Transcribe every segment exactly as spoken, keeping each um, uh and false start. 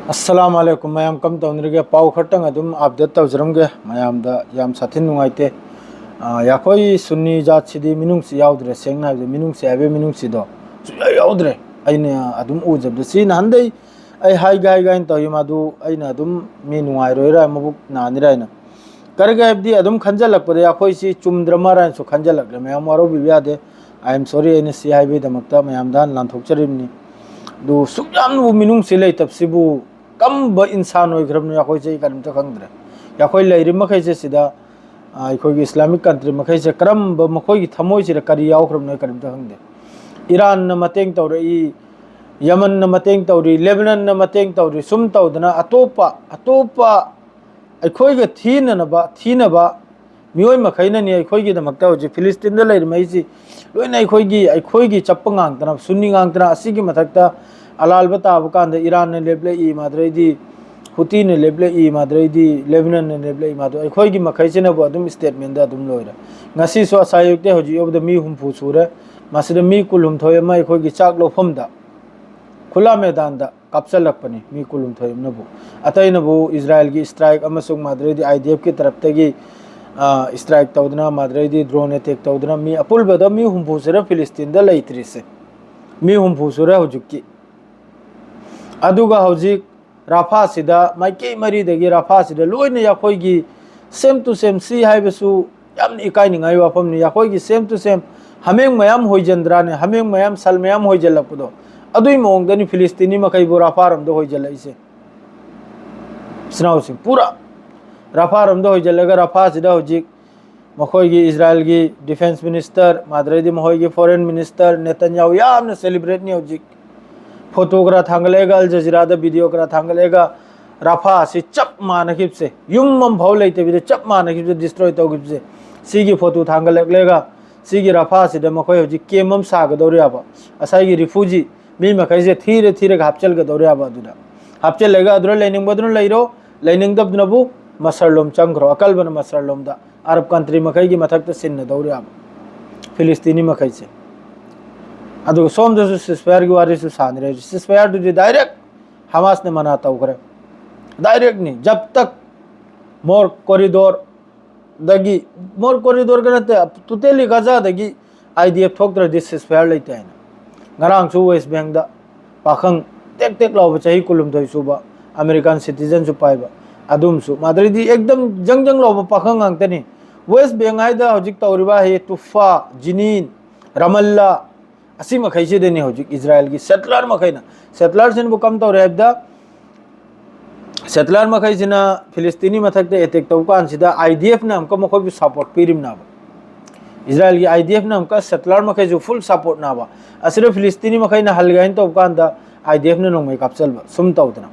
ꯑꯁꯂꯥꯝ ꯑꯂꯩꯀꯨꯝ ꯃꯌꯥꯝ, ꯀꯝ ꯇꯧꯅꯔꯤꯒꯦ? ꯄꯥꯎ ꯈꯔꯇꯪ ꯑꯗꯨꯝ ꯑꯞꯗꯦꯠ ꯇꯧꯖꯔꯝꯒꯦ ꯃꯌꯥꯝꯗ꯫ ꯌꯥꯝ ꯁꯥꯊꯤꯅ ꯅꯨꯡꯉꯥꯏꯇꯦ꯫ ꯑꯥ, ꯑꯩꯈꯣꯏ ꯁꯨꯟꯅꯤ ꯖꯥꯠꯁꯤꯗꯤ ꯃꯤꯅꯨꯡꯁꯤ ꯌꯥꯎꯗ꯭ꯔꯦ꯫ ꯁꯦꯡꯅ ꯍꯥꯏꯕꯗ, ꯃꯤꯅꯨꯡꯁꯤ ꯍꯥꯏꯕꯒꯤ ꯃꯤꯅꯨꯡꯁꯤꯗꯣ ꯁꯨꯡꯌꯥꯎ ꯌꯥꯎꯗ꯭ꯔꯦ꯫ ꯑꯩꯅ ꯑꯗꯨꯝ ꯎꯖꯕꯗ, ꯁꯤ ꯅꯍꯥꯟꯗꯩ ꯑꯩ ꯍꯥꯏꯒꯦ ꯍꯥꯏꯒꯦ ꯍꯥꯏꯅ ꯇꯧꯏ, ꯃꯥꯗꯨ ꯑꯩꯅ ꯑꯗꯨꯝ ꯃꯤ ꯅꯨꯡꯉꯥꯏꯔꯣꯏꯔꯥ, ꯃꯕꯨꯛ ꯅꯥꯅꯤꯔꯥ ꯍꯥꯏꯅ꯫ ꯀꯔꯤꯒꯤ ꯍꯥꯏꯕꯗꯤ, ꯑꯗꯨꯝ ꯈꯟꯖꯜꯂꯛꯄꯗ ꯑꯩꯈꯣꯏꯁꯤ ꯆꯨꯝꯗ꯭ꯔ ꯃꯥꯜꯂꯦ ꯍꯥꯏꯅꯁꯨ ꯈꯟꯖꯜꯂꯛꯂꯦ꯫ ꯃꯌꯥꯝ ꯋꯥꯔꯧꯕꯤꯕ ꯌꯥꯗꯦ꯫ I am sorry, ꯑꯩꯅ ꯁꯤ ꯍꯥꯏꯕꯒꯤꯗꯃꯛꯇ ꯃꯌꯥꯝꯗ ꯍꯥꯟꯅ ꯂꯥꯟꯊꯣꯛꯆꯔꯤꯕꯅꯤ꯫ ꯑꯗꯨ ꯁꯨꯛꯌꯥꯝꯅꯕꯨ ꯃꯤꯅꯨꯡꯁꯤ ꯂꯩꯇꯕꯁꯤꯕꯨ ꯀꯔꯝꯕ ꯏꯟꯁꯥꯟ ꯑꯣꯏꯈ꯭ꯔꯕꯅꯣ, ꯑꯩꯈꯣꯏꯁꯦ ꯑꯩ ꯀꯔꯤꯝꯇ ꯈꯪꯗ꯭ꯔꯦ꯫ ꯑꯩꯈꯣꯏ ꯂꯩꯔꯤꯕ ꯃꯈꯩꯁꯦ ꯁꯤꯗ, ꯑ, ꯑꯩꯈꯣꯏꯒꯤ ꯏꯁꯂꯥꯃꯤꯛ ꯀꯟꯇ꯭ꯔꯤ ꯃꯈꯩꯁꯦ ꯀꯔꯝꯕ, ꯃꯈꯣꯏꯒꯤ ꯊꯃꯣꯏꯁꯤꯗ ꯀꯔꯤ ꯌꯥꯎꯈ꯭ꯔꯕꯅꯣ, ꯑꯩ ꯀꯔꯤꯝꯇ ꯈꯪꯗꯦ꯫ ꯏꯔꯥꯟꯅ ꯃꯇꯦꯡ ꯇꯧꯔꯛꯏ, ꯌꯃꯟꯅ ꯃꯇꯦꯡ ꯇꯧꯔꯤ, ꯂꯦꯕꯅꯟꯅ ꯃꯇꯦꯡ ꯇꯧꯔꯤ, ꯁꯨꯝ ꯇꯧꯗꯅ ꯑꯇꯣꯞꯄ, ꯑꯇꯣꯞꯄ ꯑꯩꯈꯣꯏꯒ ꯊꯤꯅꯅꯕ, ꯊꯤꯅꯕ ꯃꯤꯑꯣꯏ ꯃꯈꯩꯅꯅꯤ ꯑꯩꯈꯣꯏꯒꯤꯗꯃꯛꯇ ꯍꯧꯖꯤꯛ ꯐꯤꯂꯤꯁꯇꯤꯟꯗ ꯂꯩꯔꯤꯕ ꯑꯩꯁꯤ ꯂꯣꯏꯅ ꯑꯩꯈꯣꯏꯒꯤ, ꯑꯩꯈꯣꯏꯒꯤ ꯆꯞꯄ ꯉꯥꯛꯇꯅ, ꯁꯨꯟꯅꯤ ꯉꯥꯛꯇꯅ꯫ ꯑꯁꯤꯒꯤ ꯃꯊꯛꯇ ꯑꯂꯥꯜꯕ ꯇꯥꯕ ꯀꯥꯟꯗ ꯏꯔꯥꯟꯅ ꯂꯦꯞꯂꯛꯏ, ꯃꯥꯗ꯭ꯔꯩꯗꯤ ꯍꯨꯇꯤꯅ ꯂꯦꯞꯂꯛꯏ, ꯃꯥꯗ꯭ꯔꯩꯗꯤ ꯂꯦꯕꯅꯟꯅ ꯂꯦꯞꯂꯛꯏ, ꯃꯥꯗꯨ ꯑꯩꯈꯣꯏꯒꯤ ꯃꯈꯩꯁꯤꯅꯕꯨ ꯑꯗꯨꯝ ꯁ꯭ꯇꯦꯠꯃꯦꯟꯗ ꯑꯗꯨꯝ ꯂꯣꯏꯔꯦ꯫ ꯉꯁꯤꯁꯨ ꯑꯁꯥꯏ ꯑꯌꯨꯛꯇꯩ ꯍꯧꯖꯤꯛ ꯌꯧꯕꯗ ꯃꯤ ꯍꯨꯝꯐꯨ ꯁꯨꯔꯦ꯫ ꯃꯁꯤꯗ ꯃꯤ ꯀꯨꯟꯍꯨꯝꯊꯣꯏ ꯑꯃ ꯑꯩꯈꯣꯏꯒꯤ ꯆꯥꯛ ꯂꯧꯐꯝꯗ, ꯈꯨꯂꯥ ꯃꯦꯗꯥꯟꯗ ꯀꯥꯞꯆꯜꯂꯛꯄꯅꯤ ꯃꯤ ꯀꯨꯟꯍꯨꯝꯊꯣꯏ ꯑꯃꯅꯕꯨ꯫ ꯑꯇꯩꯅꯕꯨ ꯏꯖꯔꯥꯏꯜꯒꯤ ꯁ꯭ꯇ꯭ꯔꯥꯏꯛ ꯑꯃꯁꯨꯡ ꯃꯥꯗ꯭ꯔꯩꯗꯤ IDFꯀꯤ ꯇꯔꯞꯇꯒꯤ, ꯑ, ꯁ꯭ꯇ꯭ꯔꯥꯏꯛ ꯇꯧꯗꯅ, ꯃꯥꯗ꯭ꯔꯩꯗꯤ ꯗ꯭ꯔꯣꯟ ꯑꯦꯇꯦꯛ ꯇꯧꯗꯅ ꯃꯤ ꯑꯄꯨꯟꯕꯗ ꯃꯤ ꯍꯨꯝꯐꯨ ꯁꯨꯔꯦ ꯐꯤꯂꯤꯁꯇꯤꯟꯗ ꯂꯩꯇ꯭ꯔꯤꯁꯦ꯫ ꯃꯤ ꯍꯨꯝꯐꯨ ꯁꯨꯔꯦ ꯍꯧꯖꯤꯛꯀꯤ꯫ ꯑꯗꯨꯒ ꯍꯧꯖꯤꯛ ꯔꯥꯐꯥꯁꯤꯗ, ꯃꯥꯏꯀꯩ ꯃꯔꯤꯗꯒꯤ ꯔꯥꯐꯥꯁꯤꯗ ꯂꯣꯏꯅ ꯑꯩꯈꯣꯏꯒꯤ same to same, ꯁꯤ ꯍꯥꯏꯕꯁꯨ ꯌꯥꯝꯅ ꯏꯀꯥꯏꯅꯤꯡꯉꯥꯏ ꯋꯥꯐꯝꯅꯤ꯫ ꯑꯩꯈꯣꯏꯒꯤ same to same ꯍꯥꯃꯦꯡ ꯃꯌꯥꯝ ꯍꯣꯏꯖꯟꯗ꯭ꯔꯥꯅꯦ, ꯍꯥꯃꯦꯡ ꯃꯌꯥꯝ, ꯁꯟ ꯃꯌꯥꯝ ꯍꯣꯏꯖꯜꯂꯛꯄꯗꯣ, ꯑꯗꯨꯒꯤ ꯃꯑꯣꯡꯗꯅꯤ ꯐꯤꯂꯤꯁꯇꯤꯅꯤ ꯃꯈꯩꯕꯨ ꯔꯥꯐꯥꯔꯣꯝꯗ ꯍꯣꯏꯖꯜꯂꯛꯏꯁꯦ꯫ ꯏꯆꯤꯟ ꯏꯅꯥꯎꯁꯤꯡ ꯄꯨꯔꯥ ꯔꯥꯐꯥꯔꯣꯝꯗ ꯍꯣꯏꯖꯜꯂꯒ, ꯔꯥꯐꯥꯁꯤꯗ ꯍꯧꯖꯤꯛ ꯃꯈꯣꯏꯒꯤ ꯏꯖꯔꯥꯏꯜꯒꯤ ꯗꯤꯐꯦꯟꯁ ꯃꯤꯅꯤꯁꯇꯔ, ꯃꯥꯗ꯭ꯔꯩꯗꯤ ꯃꯈꯣꯏꯒꯤ ꯐꯣꯔꯦꯟ ꯃꯤꯅꯤꯁꯇꯔ ꯅꯦꯇꯟꯌꯥꯍꯨ ꯌꯥꯝꯅ ꯁꯦꯂꯤꯕ꯭ꯔꯦꯠꯅꯤ ꯍꯧꯖꯤꯛ꯫ ꯐꯣꯇꯣ ꯈꯔ ꯊꯥꯡꯒꯠꯂꯛꯑꯒ, ꯑꯜ ꯖꯖꯤꯔꯥꯗ ꯚꯤꯗꯤꯑꯣ ꯈꯔ ꯊꯥꯡꯒꯠꯂꯛꯑꯒ, ꯔꯥꯐꯥ ꯑꯁꯤ ꯆꯞ ꯃꯥꯟꯅꯈꯤꯕꯁꯦ, ꯌꯨꯝ ꯑꯃꯐꯥꯎ ꯂꯩꯇꯕꯤꯗ ꯆꯞ ꯃꯥꯟꯅꯈꯤꯕꯁꯦ, ꯗꯤꯁꯇ꯭ꯔꯣꯏ ꯇꯧꯈꯤꯕꯁꯦ, ꯁꯤꯒꯤ ꯐꯣꯇꯣ ꯊꯥꯡꯒꯠꯂꯛꯂꯒ, ꯁꯤꯒꯤ ꯔꯥꯐꯥ ꯑꯁꯤꯗ ꯃꯈꯣꯏ ꯍꯧꯖꯤꯛ ꯀꯦꯝ ꯑꯃ ꯁꯥꯒꯗꯧꯔꯦꯕ꯫ ꯉꯁꯥꯏꯒꯤ ꯔꯤꯐ꯭ꯌꯨꯖꯤ ꯃꯤ ꯃꯈꯩꯁꯦ ꯊꯤꯔ ꯊꯤꯔꯒ ꯍꯥꯞꯆꯤꯟꯒꯗꯧꯔꯦꯕ꯫ ꯑꯗꯨꯗ ꯍꯥꯞꯆꯤꯜꯂꯒ, ꯑꯗꯨꯗ ꯂꯩꯅꯤꯡꯕꯗꯨꯅ ꯂꯩꯔꯣ, ꯂꯩꯅꯤꯡꯗꯕꯗꯨꯅꯕꯨ ꯃꯁꯔꯂꯣꯝ ꯆꯪꯈ꯭ꯔꯣ, ꯑꯀꯜꯕꯅ ꯃꯁꯔꯂꯣꯝꯗ꯫ ꯑꯔꯕ ꯀꯟꯇ꯭ꯔꯤ ꯃꯈꯩꯒꯤ ꯃꯊꯛꯇ ꯁꯤꯟꯅꯗꯧꯔꯦꯕ ꯐꯤꯂꯤꯁꯇꯤꯅꯤ ꯃꯈꯩꯁꯦ꯫ ꯑꯗꯨꯒ ꯁꯣꯝꯗꯁꯨ ꯁꯤꯁꯐꯥꯌꯔꯒꯤ ꯋꯥꯔꯤꯁꯨ ꯁꯥꯟꯅꯔꯦ꯫ ꯁꯤꯁꯐꯥꯌꯔꯗꯨꯗꯤ ꯗꯥꯏꯔꯦꯛ ꯍꯃꯥꯁꯅ ꯃꯅꯥ ꯇꯧꯈ꯭ꯔꯦ꯫ ꯗꯥꯏꯔꯦꯛꯅꯤ, ꯖꯕ ꯇꯛ ꯃꯣꯔ ꯀꯣꯔꯤꯗꯣꯔꯗꯒꯤ, ꯃꯣꯔ ꯀꯣꯔꯤꯗꯣꯔꯒ ꯅꯠꯇꯦ, ꯇꯣꯇꯦꯂꯤ ꯒꯥꯖꯥꯗꯒꯤ ꯑꯥꯏ ꯗꯤ ꯑꯦꯐ ꯊꯣꯛꯇ꯭ꯔꯗꯤ ꯁꯤꯁ ꯐꯥꯌꯔ ꯂꯩꯇꯦ ꯍꯥꯏꯅ꯫ ꯉꯔꯥꯡꯁꯨ ꯋꯦꯁ ꯕꯦꯡꯗ ꯄꯥꯈꯪ ꯇꯦꯛ ꯇꯦꯛ ꯂꯥꯎꯕ, ꯆꯍꯤ ꯀꯨꯟꯍꯨꯝꯗꯣꯏ ꯁꯨꯕ, ꯑꯃꯦꯔꯤꯀꯥꯟ ꯁꯤꯇꯤꯖꯟꯁꯨ ꯄꯥꯏꯕ, ꯑꯗꯨꯝꯁꯨ ꯃꯥꯗ꯭ꯔꯩꯗꯤ ꯑꯦꯛꯗꯝ ꯖꯪ ꯖꯪ ꯂꯥꯎꯕ ꯄꯥꯈꯪ ꯉꯥꯛꯇꯅꯤ꯫ ꯋꯦꯁ ꯕꯦꯡ ꯍꯥꯏꯗ ꯍꯧꯖꯤꯛ ꯇꯧꯔꯤꯕ ꯍꯦ ꯇꯨꯐꯥ, ꯖꯤꯅꯤꯟ, ꯔꯃꯜꯂꯥ, ꯑꯁꯤ ꯃꯈꯩꯁꯤꯗꯅꯤ ꯍꯧꯖꯤꯛ ꯏꯖꯔꯥꯏꯜꯒꯤ ꯁꯦꯇꯂꯔ ꯃꯈꯩꯅ꯫ ꯁꯦꯇꯂꯔꯁꯤꯅꯕꯨ ꯀꯝ ꯇꯧꯔꯦ ꯍꯥꯏꯕꯗ, ꯁꯦꯇꯂꯔ ꯃꯈꯩꯁꯤꯅ ꯐꯤꯂꯤꯁꯇꯤꯅꯤ ꯃꯊꯛꯇ ꯑꯦꯇꯦꯛ ꯇꯧꯕ ꯀꯥꯟꯁꯤꯗ ꯑꯥꯏ ꯗꯤ ꯑꯦꯐꯅ ꯑꯃꯨꯛꯀ ꯃꯈꯣꯏꯕꯨ ꯁꯄꯣꯔꯠ ꯄꯤꯔꯤꯕꯅꯦꯕ꯫ ꯏꯖꯔꯥꯏꯜꯒꯤ ꯑꯥꯏ ꯗꯤ ꯑꯦꯐꯅ ꯑꯃꯨꯛꯀ ꯁꯦꯇꯂꯔ ꯃꯈꯩꯁꯨ ꯐꯨꯜ ꯁꯄꯣꯔꯠꯅꯦꯕ꯫ ꯑꯁꯤꯗ ꯐꯤꯂꯤꯁꯇꯤꯅꯤ ꯃꯈꯩꯅ ꯍꯜꯒꯦ ꯍꯥꯏꯅ ꯇꯧꯕ ꯀꯥꯟꯗ ꯑꯥꯏ ꯗꯤ ꯑꯦꯐꯅ ꯅꯣꯡꯃꯩ ꯀꯥꯞꯆꯜꯕ, ꯁꯨꯝ ꯇꯧꯗꯅ꯫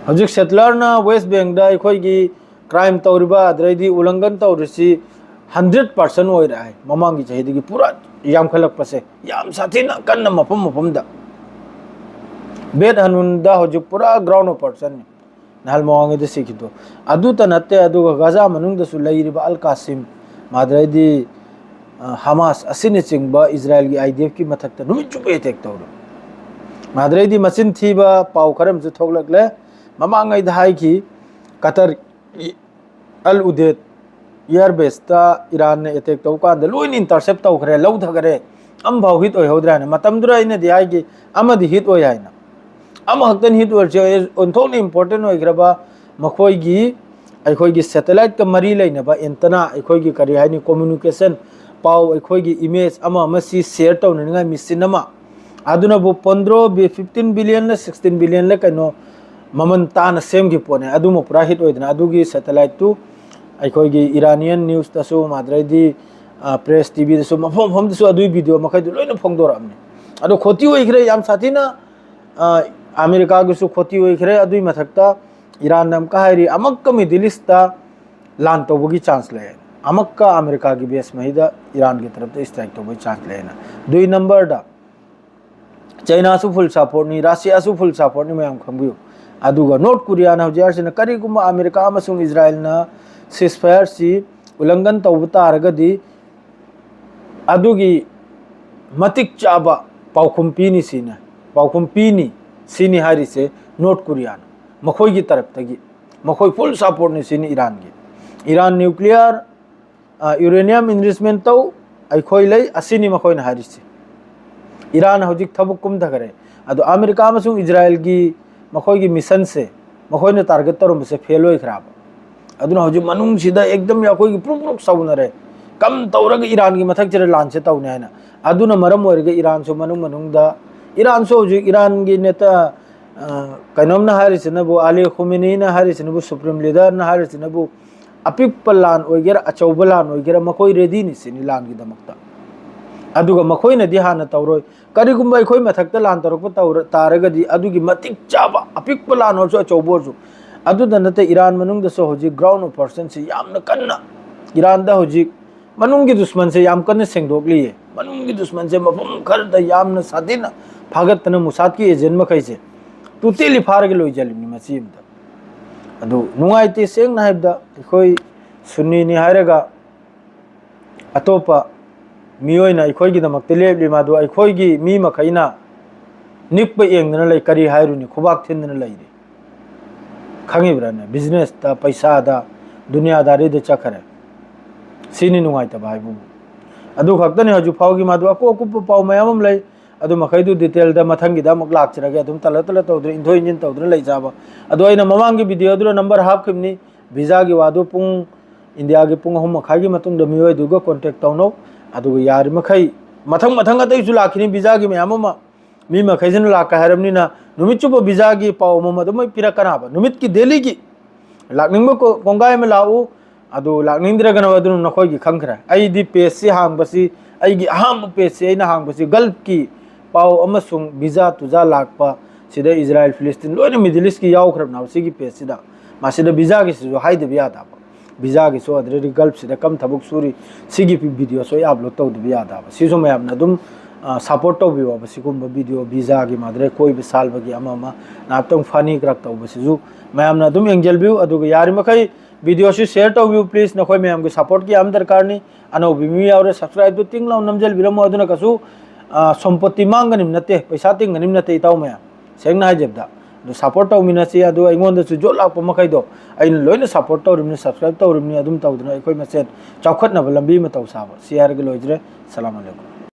ꯍꯧꯖꯤꯛ ꯁꯦꯇꯂꯔꯅ ꯋꯦꯁ ꯕꯦꯡꯗ ꯑꯩꯈꯣꯏꯒꯤ ꯀ꯭ꯔꯥꯏꯝ ꯇꯧꯔꯤꯕ, ꯑꯗꯩꯗꯤ ꯎꯂꯪꯒꯟ ꯇꯧꯔꯤꯁꯤ ꯍꯟꯗ꯭ꯔꯦꯠ ꯄꯥꯔꯁꯦꯟ ꯑꯣꯏꯔꯦ ꯍꯥꯏ꯫ ꯃꯃꯥꯡꯒꯤ ꯆꯍꯤꯗꯒꯤ ꯄꯨꯔꯥ ꯌꯥꯝꯈꯠꯂꯛꯄꯁꯦ ꯌꯥꯝ ꯁꯥꯊꯤꯅ ꯀꯟꯅ ꯃꯐꯝ ꯃꯐꯝꯗ꯫ ꯕꯦꯠ ꯍꯅꯨꯟꯗ ꯍꯧꯖꯤꯛ ꯄꯨꯔꯥ ꯒ꯭ꯔꯥꯎꯟ ꯑꯣꯄꯔꯦꯁꯟꯅꯤ꯫ ꯅꯍꯥꯟ ꯃꯃꯥꯡꯉꯩꯗ ꯁꯤꯈꯤꯗꯣ꯫ ꯑꯗꯨꯇ ꯅꯠꯇꯦ, ꯑꯗꯨꯒ ꯒꯥꯖꯥ ꯃꯅꯨꯡꯗꯁꯨ ꯂꯩꯔꯤꯕ ꯑꯜ ꯀꯥꯁꯤꯝ, ꯃꯥꯗ꯭ꯔꯩꯗꯤ, ꯑ, ꯍꯃꯥꯁ ꯑꯁꯤꯅꯆꯤꯡꯕ ꯏꯖꯔꯥꯏꯜꯒꯤ ꯑꯥꯏ ꯗꯤ ꯑꯦꯐꯀꯤ ꯃꯊꯛꯇ ꯅꯨꯃꯤꯠ ꯆꯨꯞꯄ ꯑꯦꯇꯦꯛ ꯇꯧꯔꯤ꯫ ꯃꯥꯗ꯭ꯔꯩꯗꯤ ꯃꯆꯤꯟ ꯊꯤꯕ ꯄꯥꯎ ꯈꯔ ꯑꯃꯁꯨ ꯊꯣꯛꯂꯛꯂꯦ꯫ ꯃꯃꯥꯡꯉꯩꯗ ꯍꯥꯏꯈꯤ, ꯀꯇꯔ ꯑꯜ ꯎꯗꯦꯗ ꯏꯌꯥꯔ ꯕꯦꯁꯇ ꯏꯔꯥꯟꯅ ꯑꯦꯇꯦꯛ ꯇꯧꯕ ꯀꯥꯟꯗ ꯂꯣꯏꯅ ꯏꯟꯇꯔꯁꯦꯞ ꯇꯧꯈ꯭ꯔꯦ, ꯂꯧꯊꯈꯔꯦ, ꯑꯃꯐꯥꯎ ꯍꯤꯠ ꯑꯣꯏꯍꯧꯗ꯭ꯔꯦ ꯍꯥꯏꯅ꯫ ꯃꯇꯝꯗꯨꯗ ꯑꯩꯅꯗꯤ ꯍꯥꯏꯈꯤ, ꯑꯃꯗꯤ ꯍꯤꯠ ꯑꯣꯏ ꯍꯥꯏꯅ꯫ ꯑꯃꯈꯛꯇꯅ ꯍꯤꯠ ꯑꯣꯏꯔꯁꯦ, ꯑꯣꯟꯊꯣꯛꯅ ꯏꯝꯄꯣꯔꯇꯦꯟ ꯑꯣꯏꯈ꯭ꯔꯕ ꯃꯈꯣꯏꯒꯤ, ꯑꯩꯈꯣꯏꯒꯤ ꯁꯦꯇꯦꯂꯥꯏꯠꯀ ꯃꯔꯤ ꯂꯩꯅꯕ ꯑꯦꯟꯇꯅꯥ, ꯑꯩꯈꯣꯏꯒꯤ ꯀꯔꯤ ꯍꯥꯏꯅꯤ, ꯀꯣꯃ꯭ꯌꯨꯅꯤꯀꯦꯁꯟ, ꯄꯥꯎ, ꯑꯩꯈꯣꯏꯒꯤ ꯏꯃꯦꯖ ꯑꯃ ꯑꯃ ꯁꯤ ꯁꯤꯌꯔ ꯇꯧꯅꯅꯤꯡꯉꯥꯏ ꯃꯦꯆꯤꯟ ꯑꯃ, ꯑꯗꯨꯅꯕꯨ ꯄꯟꯗ꯭ꯔꯣ ꯕꯤ-, ꯐꯤꯐꯇꯤꯟ ꯕꯤꯂꯤꯌꯟꯂ ꯁꯤꯛꯁꯇꯤꯟ ꯕꯤꯂꯤꯌꯟꯂ ꯀꯩꯅꯣ ꯃꯃꯜ ꯇꯥꯅ ꯁꯦꯝꯈꯤꯕ ꯄꯣꯠꯅꯦ꯫ ꯑꯗꯨꯃ ꯄꯨꯔꯥ ꯍꯤꯠ ꯑꯣꯏꯗꯅ ꯑꯗꯨꯒꯤ ꯁꯦꯇꯦꯂꯥꯏꯠꯇꯨ ꯑꯩꯈꯣꯏꯒꯤ ꯏꯔꯥꯅꯤꯌꯟ ꯅ꯭ꯌꯨꯁꯇꯁꯨ, ꯃꯥꯗ꯭ꯔꯩꯗꯤ, ꯑ, ꯄ꯭ꯔꯦꯁ ꯇꯤ ꯚꯤꯗꯁꯨ, ꯃꯐꯝ ꯃꯐꯝꯗꯁꯨ ꯑꯗꯨꯒꯤ ꯚꯤꯗꯤꯑꯣ ꯃꯈꯩꯗꯨ ꯂꯣꯏꯅ ꯐꯣꯡꯗꯣꯔꯛꯑꯕꯅꯤ꯫ ꯑꯗꯣ ꯈꯣꯇꯤ ꯑꯣꯏꯈ꯭ꯔꯦ ꯌꯥꯝ ꯁꯥꯊꯤꯅ꯫ ꯑ, ꯑꯃꯦꯔꯤꯀꯥꯒꯤꯁꯨ ꯈꯣꯇꯤ ꯑꯣꯏꯈ꯭ꯔꯦ꯫ ꯑꯗꯨꯒꯤ ꯃꯊꯛꯇ ꯏꯔꯥꯟꯅ ꯑꯃꯨꯛꯀ ꯍꯥꯏꯔꯤ, ꯑꯃꯨꯛꯀ ꯃꯤꯗꯜ ꯏꯁꯇ ꯂꯥꯟ ꯇꯧꯕꯒꯤ ꯆꯥꯟꯁ ꯂꯩ꯫ ꯑꯃꯨꯛꯀ ꯑꯃꯦꯔꯤꯀꯥꯒꯤ ꯕꯦꯁ ꯃꯍꯩꯗ ꯏꯔꯥꯟꯒꯤ ꯇꯔꯞꯇ ꯏꯁꯇ꯭ꯔꯥꯏꯛ ꯇꯧꯕꯒꯤ ꯆꯥꯟꯁ ꯂꯩ ꯍꯥꯏꯅ꯫ ꯑꯗꯨꯒꯤ ꯅꯝꯕꯔꯗ ꯆꯩꯅꯥꯁꯨ ꯐꯨꯜ ꯁꯄꯣꯔꯠꯅꯤ, ꯔꯁꯤꯌꯥꯁꯨ ꯐꯨꯜ ꯁꯄꯣꯔꯠꯅꯤ, ꯃꯌꯥꯝ ꯈꯪꯕꯤꯌꯨ꯫ ꯑꯗꯨꯒ ꯅꯣꯔꯠ ꯀꯣꯔꯤꯌꯥꯅ ꯍꯧꯖꯤꯛ ꯍꯥꯏꯔꯤꯁꯤꯅ, ꯀꯔꯤꯒꯨꯝꯕ ꯑꯃꯦꯔꯤꯀꯥ ꯑꯃꯁꯨꯡ ꯏꯖꯔꯥꯏꯜꯅ ꯁꯤꯁ ꯐꯥꯌꯔꯁꯤ ꯎꯜꯂꯪꯘꯟ ꯇꯧꯕ ꯇꯥꯔꯒꯗꯤ, ꯑꯗꯨꯒꯤ ꯃꯇꯤꯛ ꯆꯥꯕ ꯄꯥꯎꯈꯨꯝ ꯄꯤꯅꯤ ꯁꯤꯅ, ꯄꯥꯎꯈꯨꯝ ꯄꯤꯅꯤ꯫ ꯁꯤꯅꯤ ꯍꯥꯏꯔꯤꯁꯦ ꯅꯣꯔꯠ ꯀꯣꯔꯤꯌꯥꯅ, ꯃꯈꯣꯏꯒꯤ ꯇꯔꯞꯇꯒꯤ꯫ ꯃꯈꯣꯏ ꯐꯨꯜ ꯁꯄꯣꯔꯠꯅꯤ ꯁꯤꯅꯤ ꯏꯔꯥꯟꯒꯤ꯫ ꯏꯔꯥꯟ ꯅ꯭ꯌꯨꯀ꯭ꯂꯤꯌꯔ, ꯑ, ꯌꯨꯔꯦꯅꯤꯌꯝ ꯏꯟꯔꯤꯆꯃꯦꯟ ꯇꯧ, ꯑꯩꯈꯣꯏ ꯂꯩ, ꯑꯁꯤꯅꯤ ꯃꯈꯣꯏꯅ ꯍꯥꯏꯔꯤꯁꯦ꯫ ꯏꯔꯥꯟ ꯍꯧꯖꯤꯛ ꯊꯕꯛ ꯀꯨꯝꯊꯈꯔꯦ꯫ ꯑꯗꯣ ꯑꯃꯦꯔꯤꯀꯥ ꯑꯃꯁꯨꯡ ꯏꯖꯔꯥꯌꯦꯜꯒꯤ ꯃꯈꯣꯏꯒꯤ ꯃꯤꯁꯟꯁꯦ, ꯃꯈꯣꯏꯅ ꯇꯥꯔꯒꯦꯠ ꯇꯧꯔꯝꯕꯁꯦ ꯐꯦꯜ ꯑꯣꯏꯈ꯭ꯔꯕ꯫ ꯑꯗꯨꯅ ꯍꯧꯖꯤꯛ ꯃꯅꯨꯡꯁꯤꯗ ꯑꯦꯛꯗꯝ ꯑꯩꯈꯣꯏꯒꯤ ꯄ꯭ꯔꯨꯛ ꯄ꯭ꯔꯨꯛ ꯁꯧꯅꯔꯦ꯫ ꯀꯝ ꯇꯧꯔꯒ ꯏꯔꯥꯟꯒꯤ ꯃꯊꯛꯁꯤꯗ ꯂꯥꯟꯁꯦ ꯇꯧꯅꯤ ꯍꯥꯏꯅ꯫ ꯑꯗꯨꯅ ꯃꯔꯝ ꯑꯣꯏꯔꯒ ꯏꯔꯥꯟꯁꯨ ꯃꯅꯨꯡ ꯃꯅꯨꯡꯗ, ꯏꯔꯥꯟꯁꯨ ꯍꯧꯖꯤꯛ ꯏꯔꯥꯟꯒꯤ ꯅꯦꯇꯥ, ꯑ, ꯀꯩꯅꯣꯝꯅ ꯍꯥꯏꯔꯤꯁꯤꯅꯕꯨ, ꯑꯂꯤ ꯈꯨꯃꯤꯅꯤꯅ ꯍꯥꯏꯔꯤꯁꯤꯅꯕꯨ, ꯁꯨꯄ꯭ꯔꯤꯝ ꯂꯤꯗꯔꯅ ꯍꯥꯏꯔꯤꯁꯤꯅꯕꯨ, ꯑꯄꯤꯛꯄ ꯂꯥꯟ ꯑꯣꯏꯒꯦꯔꯥ, ꯑꯆꯧꯕ ꯂꯥꯟ ꯑꯣꯏꯒꯦꯔꯥ, ꯃꯈꯣꯏ ꯔꯦꯗꯤꯅꯤ ꯁꯤꯅꯤ ꯂꯥꯟꯒꯤꯗꯃꯛꯇ꯫ ꯑꯗꯨꯒ ꯃꯈꯣꯏꯅꯗꯤ ꯍꯥꯟꯅ ꯇꯧꯔꯣꯏ꯫ ꯀꯔꯤꯒꯨꯝꯕ ꯑꯩꯈꯣꯏ ꯃꯊꯛꯇ ꯂꯥꯟ ꯇꯧꯔꯛꯄ ꯇꯧꯔ-, ꯇꯥꯔꯒꯗꯤ, ꯑꯗꯨꯒꯤ ꯃꯇꯤꯛ ꯆꯥꯕ ꯑꯄꯤꯛꯄ ꯂꯥꯟ ꯑꯣꯏꯔꯁꯨ, ꯑꯆꯧꯕ ꯑꯣꯏꯔꯁꯨ꯫ ꯑꯗꯨꯗ ꯅꯠꯇꯦ, ꯏꯔꯥꯟ ꯃꯅꯨꯡꯗꯁꯨ ꯍꯧꯖꯤꯛ ꯒ꯭ꯔꯥꯎꯟ ꯑꯣꯄꯔꯦꯁꯟꯁꯤ ꯌꯥꯝꯅ ꯀꯟꯅ, ꯏꯔꯥꯟꯗ ꯍꯧꯖꯤꯛ ꯃꯅꯨꯡꯒꯤ ꯗꯨꯁꯃꯟꯁꯦ ꯌꯥꯝ ꯀꯟꯅ ꯁꯦꯡꯗꯣꯛꯂꯤꯌꯦ꯫ ꯃꯅꯨꯡꯒꯤ ꯗꯨꯁꯃꯟꯁꯦ ꯃꯐꯝ ꯈꯔꯗ ꯌꯥꯝꯅ ꯁꯥꯊꯤꯅ ꯐꯥꯒꯠꯇꯅ, ꯃꯨꯁꯥꯗꯀꯤ ꯑꯦꯖꯦꯟ ꯃꯈꯩꯁꯦ ꯇꯣꯇꯦꯜꯂꯤ ꯐꯥꯔꯒ ꯂꯣꯏꯁꯤꯜꯂꯤꯕꯅꯤ ꯃꯆꯤ ꯑꯃꯗ꯫ ꯑꯗꯨ ꯅꯨꯡꯉꯥꯏꯇꯦ, ꯁꯦꯡꯅ ꯍꯥꯏꯕꯗ꯫ ꯑꯩꯈꯣꯏ ꯁꯨꯟꯅꯤꯅꯤ ꯍꯥꯏꯔꯒ ꯑꯇꯣꯞꯄ ꯃꯤꯑꯣꯏꯅ ꯑꯩꯈꯣꯏꯒꯤꯗꯃꯛꯇ ꯂꯦꯞꯂꯤ, ꯃꯗꯨ ꯑꯩꯈꯣꯏꯒꯤ ꯃꯤ ꯃꯈꯩꯅ ꯅꯤꯛꯄ ꯌꯦꯡꯗꯅ ꯂꯩ꯫ ꯀꯔꯤ ꯍꯥꯏꯔꯨꯅꯤ, ꯈꯨꯕꯥꯛ ꯊꯤꯟꯗꯅ ꯂꯩꯔꯤ꯫ ꯈꯪꯉꯤꯕ꯭ꯔꯥꯅꯦ? ꯕꯤꯖꯤꯅꯦꯁꯇ, ꯄꯩꯁꯥꯗ, ꯗꯨꯅꯤꯌꯥꯗꯥꯔꯤꯗ ꯆꯠꯈꯔꯦ꯫ ꯁꯤꯅꯤ ꯅꯨꯡꯉꯥꯏꯇꯕ ꯍꯥꯏꯕꯕꯨ꯫ ꯑꯗꯨ ꯈꯛꯇꯅꯤ ꯍꯧꯖꯤꯛ ꯐꯥꯎꯒꯤ, ꯃꯗꯨ ꯑꯀꯨꯞ ꯑꯀꯨꯞꯄ ꯄꯥꯎ ꯃꯌꯥꯝ ꯑꯃ ꯂꯩ꯫ ꯑꯗꯨ ꯃꯈꯩꯗꯨ ꯗꯤꯇꯦꯜꯗ ꯃꯊꯪꯒꯤꯗ ꯑꯃꯨꯛ ꯂꯥꯛꯆꯔꯒꯦ꯫ ꯑꯗꯨꯝ ꯇꯂ ꯇꯂ ꯇꯧꯗꯅ, ꯏꯟꯊꯣꯛ ꯏꯟꯁꯤꯟ ꯇꯧꯗꯅ ꯂꯩꯖꯕ꯫ ꯑꯗꯣ ꯑꯩꯅ ꯃꯃꯥꯡꯒꯤ ꯚꯤꯗꯤꯑꯣꯗꯨꯗ ꯅꯝꯕꯔ ꯍꯥꯞꯈꯤꯕꯅꯤ꯫ ꯚꯤꯖꯥꯒꯤ ꯋꯥꯗꯨ ꯄꯨꯡ, ꯏꯟꯗꯤꯌꯥꯒꯤ ꯄꯨꯡ ꯑꯍꯨꯝ ꯃꯈꯥꯏꯒꯤ ꯃꯇꯨꯡꯗ ꯃꯤꯑꯣꯏꯗꯨꯒ ꯀꯣꯟꯇꯦꯛ ꯇꯧꯅꯧ꯫ ꯑꯗꯨꯒ ꯌꯥꯔꯤꯃꯈꯩ ꯃꯊꯪ ꯃꯊꯪ ꯑꯇꯩꯁꯨ ꯂꯥꯛꯈꯤꯅꯤ ꯚꯤꯖꯥꯒꯤ ꯃꯌꯥꯝ ꯑꯃ꯫ ꯃꯤ ꯃꯈꯩꯁꯤꯅ ꯂꯥꯛꯀꯦ ꯍꯥꯏꯔꯕꯅꯤꯅ ꯅꯨꯃꯤꯠ ꯆꯨꯞꯄ ꯚꯤꯖꯥꯒꯤ ꯄꯥꯎ ꯑꯃꯃꯝ ꯑꯗꯨꯝ ꯑꯩ ꯄꯤꯔꯛꯀꯅꯕ꯫ ꯅꯨꯃꯤꯠꯀꯤ ꯗꯦꯂꯤꯒꯤ ꯂꯥꯛꯅꯤꯡꯕ ꯀꯣ-, ꯀꯣꯡꯒꯥꯏ ꯑꯃ ꯂꯥꯛꯎ, ꯑꯗꯨ ꯂꯥꯛꯅꯤꯡꯗ꯭ꯔꯒꯅ ꯑꯗꯨꯝ ꯅꯈꯣꯏꯒꯤ ꯈꯪꯈ꯭ꯔꯦ꯫ ꯑꯩꯗꯤ ꯄꯦꯖꯁꯤ ꯍꯥꯡꯕꯁꯤ, ꯑꯩꯒꯤ ꯑꯍꯥꯟꯕ ꯄꯦꯖꯁꯤ ꯑꯩꯅ ꯍꯥꯡꯕꯁꯤ ꯒꯜꯐꯀꯤ ꯄꯥꯎ ꯑꯃꯁꯨꯡ ꯚꯤꯖꯥ ꯇꯨꯖꯥ ꯂꯥꯛꯄ, ꯁꯤꯗ ꯏꯖꯔꯥꯌꯦꯜ, ꯐꯤꯂꯤꯁꯇꯤꯟ, ꯂꯣꯏꯅ ꯃꯤꯗꯜ ꯏꯁꯀꯤ ꯌꯥꯎꯈ꯭ꯔꯕꯅꯦꯕ ꯁꯤꯒꯤ ꯄꯦꯖꯁꯤꯗ꯫ ꯃꯁꯤꯗ ꯚꯤꯖꯥꯒꯤꯁꯤꯁꯨ ꯍꯥꯏꯗꯕ ꯌꯥꯗꯕ꯫ ꯚꯤꯖꯥꯒꯤꯁꯨ ꯑꯗꯨꯗꯒꯤ ꯒꯜꯐꯁꯤꯗ ꯀꯝ ꯊꯕꯛ ꯁꯨꯔꯤ, ꯁꯤꯒꯤ ꯚꯤꯗꯤꯑꯣꯁꯨ ꯑꯩ ꯑꯞꯂꯣꯗ ꯇꯧꯗꯕ ꯌꯥꯗꯕ꯫ ꯁꯤꯁꯨ ꯃꯌꯥꯝꯅ ꯑꯗꯨꯝ, ꯑ, ꯁꯞꯄꯣꯔꯠ ꯇꯧꯕꯤꯌꯣꯕ꯫ ꯁꯤꯒꯨꯝꯕ ꯚꯤꯗꯤꯑꯣ, ꯚꯤꯖꯥꯒꯤ ꯃꯥꯗ꯭ꯔꯦ ꯀꯣꯏꯕ ꯁꯥꯜꯕꯒꯤ ꯑꯃ ꯑꯃ, ꯉꯥꯏꯍꯥꯛꯇꯪ ꯐꯅꯤ ꯀ꯭ꯔꯛ ꯇꯧꯕꯁꯤꯁꯨ ꯃꯌꯥꯝꯅ ꯑꯗꯨꯝ ꯌꯦꯡꯖꯜꯕꯤꯌꯨ꯫ ꯑꯗꯨꯒ ꯌꯥꯔꯤꯃꯈꯩ ꯚꯤꯗꯤꯑꯣꯁꯤ ꯁꯤꯌꯔ ꯇꯧꯕꯤꯌꯨ, ꯄ꯭ꯂꯤꯖ꯫ ꯅꯈꯣꯏ ꯃꯌꯥꯝꯒꯤ ꯁꯞꯄꯣꯔꯠꯀꯤ ꯌꯥꯝ ꯗꯔꯀꯥꯔꯅꯤ꯫ ꯑꯅꯧꯕ ꯃꯤ ꯌꯥꯎꯔꯦ, ꯁꯕꯁꯀ꯭ꯔꯥꯏꯕꯇꯨ ꯇꯤꯡ ꯂꯥꯎ ꯅꯝꯖꯜꯕꯤꯔꯝꯃꯣ꯫ ꯑꯗꯨꯅ ꯀꯩꯁꯨ, ꯑ, ꯁꯣꯝꯄꯣꯠꯇꯤ ꯃꯥꯡꯒꯅꯤꯕ ꯅꯠꯇꯦ, ꯄꯩꯁꯥ ꯇꯤꯡꯒꯅꯤꯕ ꯅꯠꯇꯦ, ꯏꯇꯥꯎ ꯃꯌꯥꯝ꯫ ꯁꯦꯡꯅ ꯍꯥꯏꯖꯕꯗ꯫ ꯑꯗꯨ support ꯇꯧꯃꯤꯟꯅꯁꯤ, ꯑꯗꯨ ꯑꯩꯉꯣꯟꯗꯁꯨ ꯌꯣꯠ ꯂꯥꯛꯄ ꯃꯈꯩꯗꯣ ꯑꯩꯅ ꯂꯣꯏꯅ support ꯇꯧꯔꯤꯕꯅꯤ, subscribe ꯇꯧꯔꯤꯕꯅꯤ, ꯑꯗꯨꯝ ꯇꯧꯗꯅ ꯑꯩꯈꯣꯏ ꯃꯁꯦꯟ ꯆꯥꯎꯈꯠꯅꯕ ꯂꯝꯕꯤ ꯑꯃ ꯇꯧ ꯁꯥꯕ꯫ ꯁꯤ ꯍꯥꯏꯔꯒ ꯂꯣꯏꯖꯔꯦ꯫ ꯁꯂꯥꯝ ꯑꯂꯩꯀꯨꯝ꯫